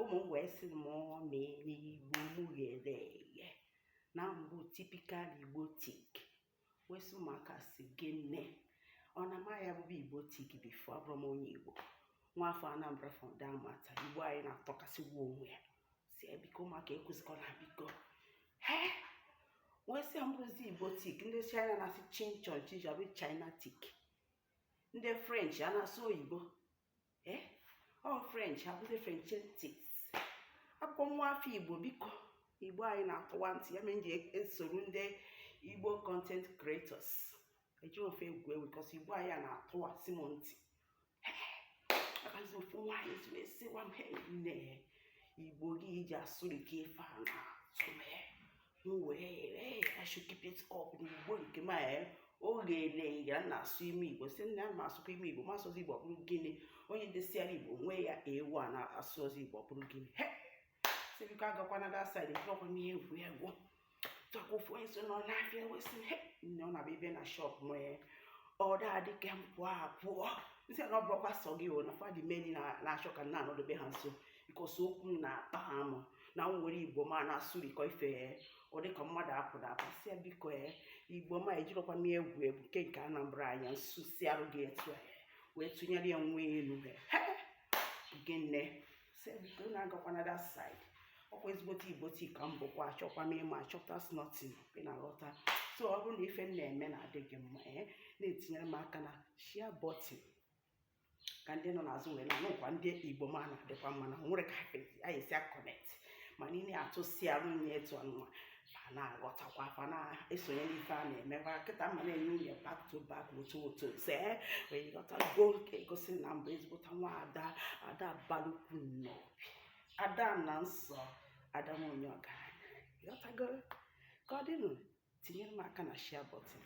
Ụmụ m wee sị m, "Mommy, n'Igbo m ghere eghe, na mbụ typical Igbotic." Wee sị ụmụaka, si gịnị? Ọ na ama ya bụbụ Igbotic before. Abụrụ m onye Igbo, nwa afọ Anambra from Damata. Igbo anyị na-atọkasịgbu onwe ya. Si biko, ụmụaka, ekwuzikọla, biko. He wee sị ya mbụrụzi Igbotic. Ndị China na-asị chinchon chinchon, bụ Chinatic. Ndị French a na-asụ oyibo, ee, ọ French abụzi Frenchantics. Akwụkwọ nwa afọ Igbo, biko, Igbo anyị na-atụwa ntị. Ya mere m ji esoro ndị Igbo content creators eji ofe egwu egwu, because Igbo anyị a na-atụwasị m ntị. Akazi ofu nwaanyị si wee sịwa m, "Hey, nne, Igbo gị iji asụrike ife a na-atụ m m wee, hey, I should keep it up n'Igbo nke m a." Oge na na-asụ ime Igbo, si nne ma asụkwa ime Igbo, ma asụsụ Igbo, ọ bụrụ gịnị? Onye desiara Igbo nwee ya ewu a na-asụ ọzọ Igbo, ọ bụrụ gịnị? He si biko, agakwana that side, ejirọkwa m ihe egwu egwu. Tọkwa ofu onye so nọ n'afịa wee sị, "He nne, ọ na-abịa ịbịa na shop nwee ọ da-adị ka m pụọ apụọ." Nsị na ọ bụrụkwa sọ gị o na fadị meni na-achọ ka m na-anọdobe ha nso, because okwu m na-akpa ha amụ na m were Igbo ma na-asụrikọ ife, ọ dịka mmadụ apụrụ apụ. Sị ya biko, Igbo ma ejirọkwa m egwu egwu nke Anambra anya nsụsị arụ gị etu a wee tụnyere ya nwa elu. He, gịnị? Sị biko, unu agakwana that side. Ọkwa ezigbote Igbotic ka m bụkwa. Achọkwa m ịma achọpụta nothing ị na-aghọta. So ọ bụrụ na ife m na-eme na-adị gị mma, na-etinyere m aka na share button ka ndị nọ n'azụ wee na-anụ nkwa. Ndị Igbo ma na-adịkwa mma na nwere ka anyị esi a-connect, mana ị na-atụsi arụ nye etu anụnwa, fa na-aghọtakwa, fa na-esonye n'ife a na-eme. Fa kịta mma na-enye nwunye back to back otu otu se wee ghọtago ka egosi na mbụ ezigbota nwa ada, ada balukwu n'obi, ada na nsọ, ada nwa onye ọgaranya. Ghọtago ka ọ dịnụ. Tinyere m aka na share button.